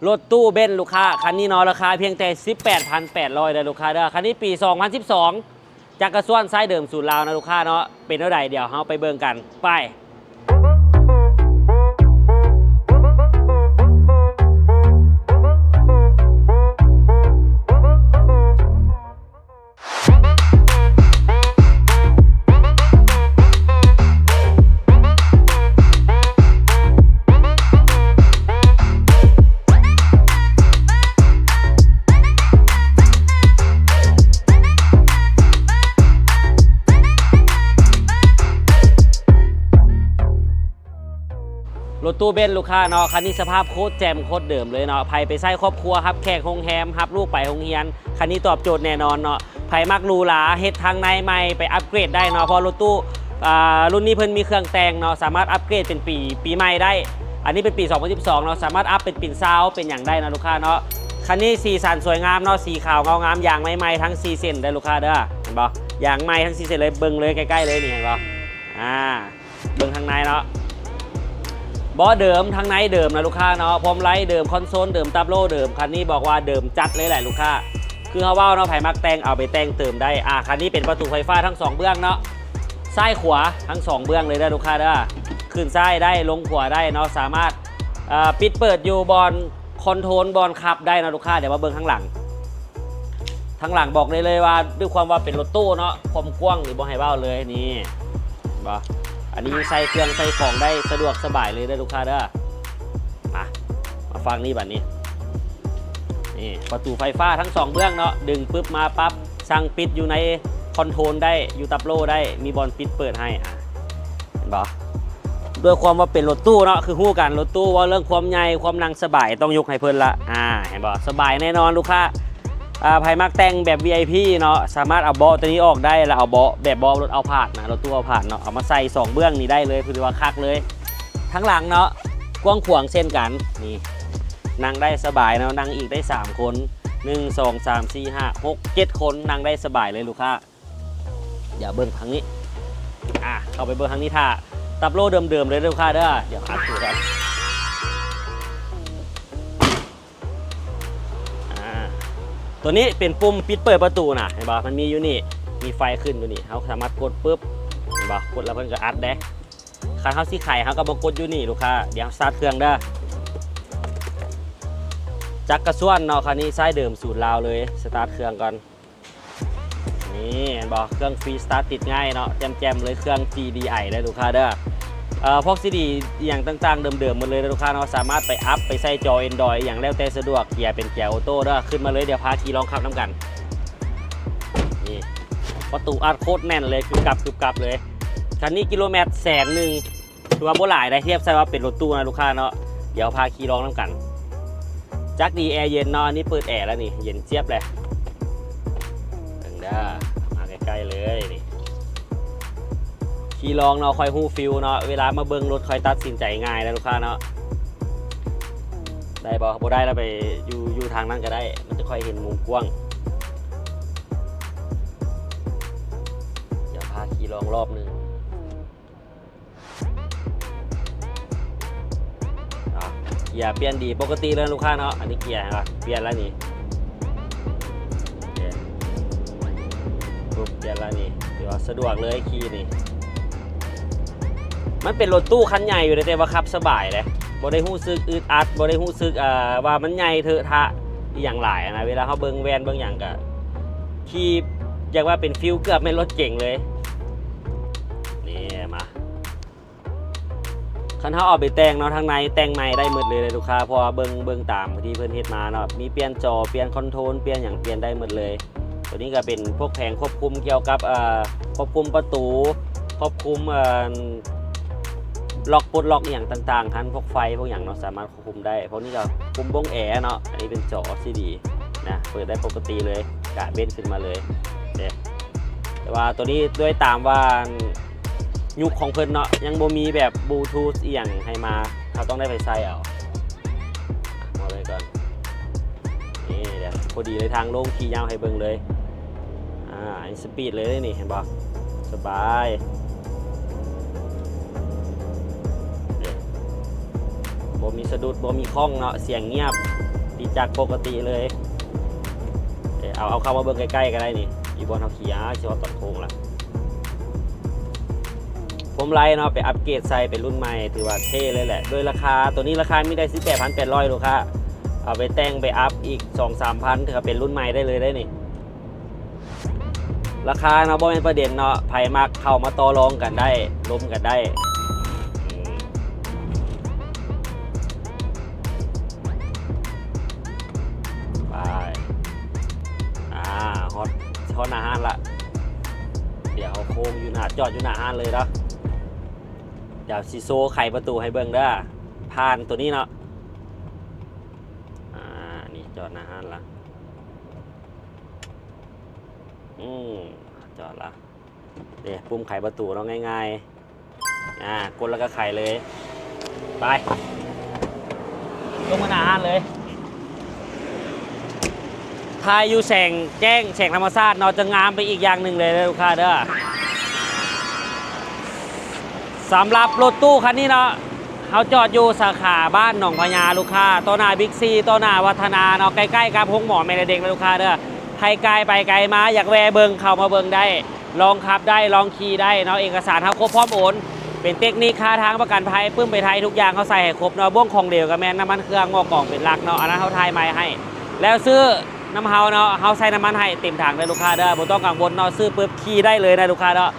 ລົດຕູ້ເບັນລູກຄ້າ ຄັນນີ້ເນາະ ລາຄາພຽງແຕ່ສິບແປດພັນແປດຮ້ອຍເດີລູກຄ້າເດີ. ຄັນນີ້ປີສອງພັນສິບສອງ ຈັກກະຊວນຊາຍເດີມສູດລາວນະລູກຄ້າເນາະ. ເປັນແນວໃດ ດຽວເຮົາໄປເບິ່ງກັນ ໄປ. ລົດຕູ້ເບັນລູກຄ້າເນາະ ຄັນນີ້ສະພາບໂຄດແຈ່ມໂຄດເດີມເລີຍເນາະ. ໃຜໄປໃຊ້ຄອບຄົວ ຮັບແຂກໂຮງແຮມ ຮັບລູກໄປໂຮງຮຽນ ຄັນນີ້ຕອບໂຈດແນ່ນອນເນາະ. ໃຜມັກຫຼູຫຼາ ເຮັດທາງໃນໃໝ່ ໄປອັບເກຣດໄດ້ເນາະ ເພາະລົດຕູ້ ອ່າ ລຸ້ນນີ້ເພິ່ນມີເຄື່ອງແຕ່ງເນາະ ສາມາດອັບເກຣດເປັນປີ ປີໃໝ່ໄດ້. ອັນນີ້ເປັນປີສອງພັນສິບສອງເນາະ ສາມາດອັບເປັນປິ່ນຊາວເປັນຫຍັງໄດ້ເນາະລູກຄ້າເນາະ. ຄັນນີ້ສີສັນສວຍງາມເນາະ ສີຂາວເງົາງາມ ຢາງໃໝ່ໆທັງສີ່ເສັ້ນເດີລູກຄ້າເດີ. ເຫັນບໍ່ ຢາງໃໝ່ທັງສີ່ເສັ້ນເລີຍ ເບິ່ງເລີຍໃກ້ໆເລີຍນີ້ ເຫັນບໍ່ ອ່າ ເບິ່ງທາງໃນເນາະ ເບາະເດີມ ທາງໃນເດີມນະລູກຄ້າເນາະ ພວງມາໄລເດີມ ຄອນໂຊນເດີມ ຕັບໂລເດີມ. ຄັນນີ້ບອກວ່າເດີມຈັດເລີຍແຫຼະລູກຄ້າ ຄືເຮົາເວົ້າເນາະ ໃຜມັກແຕ່ງເອົາໄປແຕ່ງເຕີມໄດ້. ອ່າ ຄັນນີ້ເປັນປະຕູໄຟຟ້າທັງສອງເບື້ອງເນາະ ຊ້າຍຂວາທັງສອງເບື້ອງເລີຍເດີລູກຄ້າເດີ. ຂຶ້ນຊ້າຍໄດ້ ລົງຂວາໄດ້ເນາະ ສາມາດ ເອີ ປິດເປີດຢູ່ບ່ອນຄອນໂທຣນ ບ່ອນຂັບໄດ້ເນາະລູກຄ້າ. ດຽວມາເບິ່ງທາງຫຼັງ ທາງຫຼັງບອກໄດ້ເລີຍວ່າ ດ້ວຍຄວາມວ່າເປັນລົດຕູ້ເນາະ ຄວາມກວ້າງນີ້ບໍ່ໃຫ້ເວົ້າເລີຍ ນີ້ ເຫັນບໍ່ ອັນນີ້ໃສ່ເຄື່ອງໃສ່ຂອງໄດ້ສະດວກສະບາຍເລີຍເດີລູກຄ້າເດີ. ມາ ມາຝັ່ງນີ້ບັດນີ້ ນີ້ປະຕູໄຟຟ້າທັງສອງເບື້ອງເນາະ ດຶງປຶບມາປັບ ສັ່ງປິດຢູ່ໃນຄອນໂທຣນໄດ້ ຢູ່ຕັບໂລໄດ້ ມີບ່ອນປິດເປີດໃຫ້ ອ່າ ເຫັນບໍ່ ດ້ວຍຄວາມວ່າເປັນລົດຕູ້ເນາະ ຄືຮູ້ກັນ ລົດຕູ້ເວົ້າເລື່ອງຄວາມໃຫຍ່ ຄວາມນັ່ງສະບາຍ ຕ້ອງຍົກໃຫ້ເພິ່ນລະ ອ່າ ເຫັນບໍ່ ສະບາຍແນ່ນອນລູກຄ້າ. ອ່າ ໃຜມັກແຕ່ງແບບ ວີໄອພີ ເນາະ ສາມາດເອົາເບາະຕົວນີ້ອອກໄດ້ ແລ້ວເອົາເບາະແບບເບາະລົດເອົາພາດນະ ລົດຕູ້ເອົາພາດເນາະ ເອົາມາໃສ່ສອງເບື້ອງນີ້ໄດ້ເລີຍ ຖືວ່າຄັກເລີຍ. ທາງຫຼັງເນາະ ກວ້າງຂວາງເຊັ່ນກັນ ນີ້ ນັ່ງໄດ້ສະບາຍເນາະ ນັ່ງອີກໄດ້ສາມຄົນ ໜຶ່ງ ສອງ ສາມ ສີ່ ຫ້າ ຫົກ ເຈັດຄົນ ນັ່ງໄດ້ສະບາຍເລີຍລູກຄ້າ. ດຽວເບິ່ງທາງນີ້ ອ່າ ເຂົ້າໄປເບິ່ງທາງນີ້ ຖ້າຕັບໂລເດີມໆເລີຍລູກຄ້າເດີ. ດຽວອັດຕູກ່ອນ ອ່າ ຕົວນີ້ເປັນປຸ່ມປິດເປີດປະຕູນະ ເຫັນບໍ່ ມັນມີຢູ່ນີ້ ມີໄຟຂຶ້ນຢູ່ນີ້ ເຮົາສາມາດກົດປຶບ ເຫັນບໍ່ ກົດແລ້ວເພິ່ນກໍອັດເດ້. ຄັນເຮົາຊິໄຂ ເຮົາກໍມາກົດຢູ່ນີ້ລູກຄ້າ. ດຽວເຮົາສະຕາດເຄື່ອງເດີ ຈັກກະຊວນເນາະ ຄັນນີ້ຊາຍເດີມສູດລາວເລີຍ. ສະຕາດເຄື່ອງກ່ອນ ນີ້ເຫັນບໍ່ ເຄື່ອງຟຣີສະຕາດຕິດງ່າຍເນາະ ແຈ່ມໆເລີຍ ເຄື່ອງ ຈີດີໄອ ເດີລູກຄ້າເດີ. ເອີ ພວກຊີດີອີ່ຫຍັງຕ່າງໆເດີມໆໝົດເລີຍເດີລູກຄ້າເນາະ ສາມາດໄປອັບໄປໃສ່ຈໍແອນດຣອອຍອີ່ຫຍັງແລ້ວແຕ່ສະດວກ. ເກຍເປັນເກຍໂອໂຕ້ເດີ ຂຶ້ນມາເລີຍ ດຽວພາຂີ່ລອງຂັບນຳກັນ. ນີ້ປະຕູອັດໂຄດແໜ້ນເລີຍ ກຶບກັບໆເລີຍ. ຄັນນີ້ກິໂລແມັດແສນໜຶ່ງ ຖືວ່າບໍ່ຫຼາຍໃດ ທຽບໃສ່ວ່າເປັນລົດຕູ້ນະລູກຄ້າເນາະ. ດຽວພາຂີ່ລອງນຳກັນ. ຈັກດີແອເຢັນເນາະ ອັນນີ້ເປີດແອແລ້ວນີ້ ເຢັນຈຽບເລີຍ. ເບິ່ງເດີ ມາໃກ້ໆເລີຍນີ້ ຂີ່ລອງເນາະ ຄ່ອຍຮູ້ຟີລເນາະ. ເວລາມາເບິ່ງລົດຄ່ອຍຕັດສິນໃຈງ່າຍນະລູກຄ້າເນາະ. ໄດ້ບໍ່ ບໍ່ໄດ້ແລ້ວໄປຢູ່ ຢູ່ທາງນັ້ນກໍໄດ້ ມັນຈະຄ່ອຍເຫັນມຸມກວ້າງ. ດຽວພາຂີ່ລອງລອບໜຶ່ງ. ອ່າ ເກຍປ່ຽນດີປົກກະຕິເລີຍລູກຄ້າເນາະ. ອັນນີ້ເກຍ ເຫັນບໍ່ ປ່ຽນແລ້ວນີ້ ປຸບ ປ່ຽນແລ້ວນີ້ ຖືວ່າສະດວກເລີຍຂີ່ນີ້. ມັນເປັນລົດຕູ້ຄັນໃຫຍ່ຢູ່ເດ້ ແຕ່ວ່າຂັບສະບາຍເດ້ ບໍ່ໄດ້ຮູ້ສຶກອຶດອັດ ບໍ່ໄດ້ຮູ້ສຶກ ເອີ ວ່າມັນໃຫຍ່ເທາະທະອີ່ຫຍັງຫຼາຍນະ. ເວລາເຮົາເບິ່ງແວ່ນເບິ່ງຫຍັງກະຂີ່ ຢາກວ່າເປັນຟີລເກືອບແມ່ນລົດເກັງເລີຍ. ນີ້ມາ ຄັນເຮົາເອົາໄປແຕ່ງເນາະ ທາງໃນແຕ່ງໃໝ່ໄດ້ໝົດເລີຍເດ້ລູກຄ້າ ເພາະວ່າເບິ່ງ ເບິ່ງຕາມທີ່ເພິ່ນເຮັດມາເນາະ ມີປ່ຽນຈໍ ປ່ຽນຄອນໂທຣນ ປ່ຽນຫຍັງ ປ່ຽນໄດ້ໝົດເລີຍ. ຕົວນີ້ກໍເປັນພວກແຜງຄວບຄຸມກ່ຽວກັບ ເອີ ຄວບຄຸມປະຕູ ຄວບຄຸມ ເອີ ລັອກ ປົດລັອກອີ່ຫຍັງຕ່າງໆຫັ້ນ ພວກໄຟພວກຫຍັງເນາະ ສາມາດ ຄຸມໄດ້. ພວກນີ້ກໍຄຸມບົ້ງແອເນາະ ອັນນີ້ເປັນຈໍ ແອລຊີດີ ນະ ເປີດໄດ້ປົກກະຕິເລີຍ ກະເບັນຂຶ້ນມາເລີຍເດ້. ແຕ່ວ່າຕົວນີ້ດ້ວຍຕາມວ່າຍຸກຂອງເພິ່ນເນາະ ຍັງບໍ່ມີແບບບລູທູດອີ່ຫຍັງໃຫ້ມາ ເຮົາຕ້ອງໄດ້ໄປໃສ່ເອົາ. ມາເບິ່ງກ່ອນ ນີ້ເດ້ ພໍດີເລີຍ ທາງໂລ່ງ ຂີ່ຍາວໃຫ້ເບິ່ງເລີຍ. ອ່າ ອັນນີ້ສະປີດເລີຍນີ້ ເຫັນບໍ່ ສະບາຍ ບໍ່ມີສະດຸດ ບໍ່ມີຂ້ອງເນາະ ສຽງງຽບ. ຂີ່ຈັກປົກກະຕິເລີຍ. ເອີ ເອົາ ເອົາເຂົ້າມາເບິ່ງໃກ້ໆກໍໄດ້ນີ້ ຢູ່ບ່ອນເຮົາຂີ່ ອາ ຊິຮອດຕອນໂຄ້ງລະ. ພວງມາໄລເນາະ ໄປອັບເກຣດໃສ່ເປັນລຸ້ນໃໝ່ ຖືວ່າເທ່ເລີຍແຫຼະ. ໂດຍລາຄາ ໂຕນີ້ລາຄາມີແຕ່ສິບແປດພັນແປດຮ້ອຍ ລູກຄ້າ ເອົາໄປແຕ່ງໄປອັບອີກສອງສາມພັນ ຖືວ່າເປັນລຸ້ນໃໝ່ໄດ້ເລີຍໄດ໋ນີ້. ລາຄາເນາະ ບໍ່ແມ່ນປະເດັນເນາະ ໃຜມັກເຂົ້າມາຕໍ່ລອງກັນໄດ້ ລົມກັນໄດ້. ອືມ ໄປ ອາ ຮອດ ຮອດໜ້າຮ້ານລະ. ດຽວເຮົາໂຄ້ງຢູ່ໜ້າ ຈອດຢູ່ໜ້າຮ້ານເລີຍເນາະ. ດຽວຊິໂຊໄຂປະຕູໃຫ້ເບິ່ງເດີ ຜ່ານໂຕນີ້ເນາະ. ອາ ນີ້ຈອດໜ້າຮ້ານລະ. ອືມ ຈອດລະ. ເດ້ ປຸ່ມໄຂປະຕູເນາະ ງ່າຍໆ ອາ ກົດແລ້ວກໍໄຂເລີຍ. ໄປ ລົງມາໜ້າຮ້ານເລີຍ. ຖ່າຍຢູ່ແສງແຈ້ງ ແສງທຳມະຊາດເນາະ ຈະງາມໄປອີກຢ່າງໜຶ່ງເລີຍເດີລູກຄ້າເດີ. ສຳລັບລົດຕູ້ຄັນນີ້ເນາະ ເຮົາຈອດຢູ່ສາຂາບ້ານໜອງພະຍາລູກຄ້າ ຕໍ່ໜ້າບິກຊີ ຕໍ່ໜ້າວັດທະນາເນາະ ໃກ້ໆກັບໂຮງໝໍແມ່ນະເດັງເດີລູກຄ້າເດີ. ໃຜກາຍໄປກາຍມາ ຢາກແວ່ເບິ່ງ ເຂົ້າມາເບິ່ງໄດ້ ລອງຂັບໄດ້ ລອງຂີ່ໄດ້ເນາະ. ເອກະສານເຮົາຄົບພ້ອມໂອນ ເປັນເຕັກນິກ ຄ່າທາງ ປະກັນໄພ ປຶ້ມໄປໄທ ທຸກຢ່າງເຮົາໃສ່ໃຫ້ຄົບເນາະ. ບ່ວງຂອງເຫຼວກໍແມ່ນນ້ຳມັນເຄື່ອງ ໝໍ້ກອງເປັນຫຼັກເນາະ ອັນນັ້ນເຮົາຖ່າຍໃໝ່ໃຫ້. ແລ້ວຊື້ນຳເຮົາເນາະ ເຮົາໃສ່ນ້ຳມັນໃຫ້ເຕັມຖັງເດີລູກຄ້າເດີ ບໍ່ຕ້ອງກັງວົນເນາະ ຊື້ປຶບຂີ່ໄດ້ເລີຍນະລູກຄ້າເນາະ.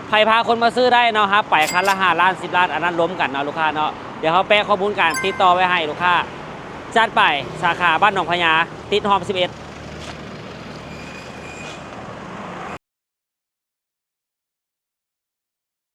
ໃຜພາຄົນມາຊື້ໄດ້ເນາະ ຮັບໄປຄັນລະຫ້າລ້ານ ສິບລ້ານ ອັນນັ້ນລົມກັນເນາະລູກຄ້າເນາະ. ດຽວເຮົາແປະຂໍ້ມູນການຕິດຕໍ່ໄວ້ໃຫ້ລູກຄ້າ. ຈັດໄປ ສາຂາບ້ານໜອງພະຍາ ຕິດຮ່ອມສິບເອັດ.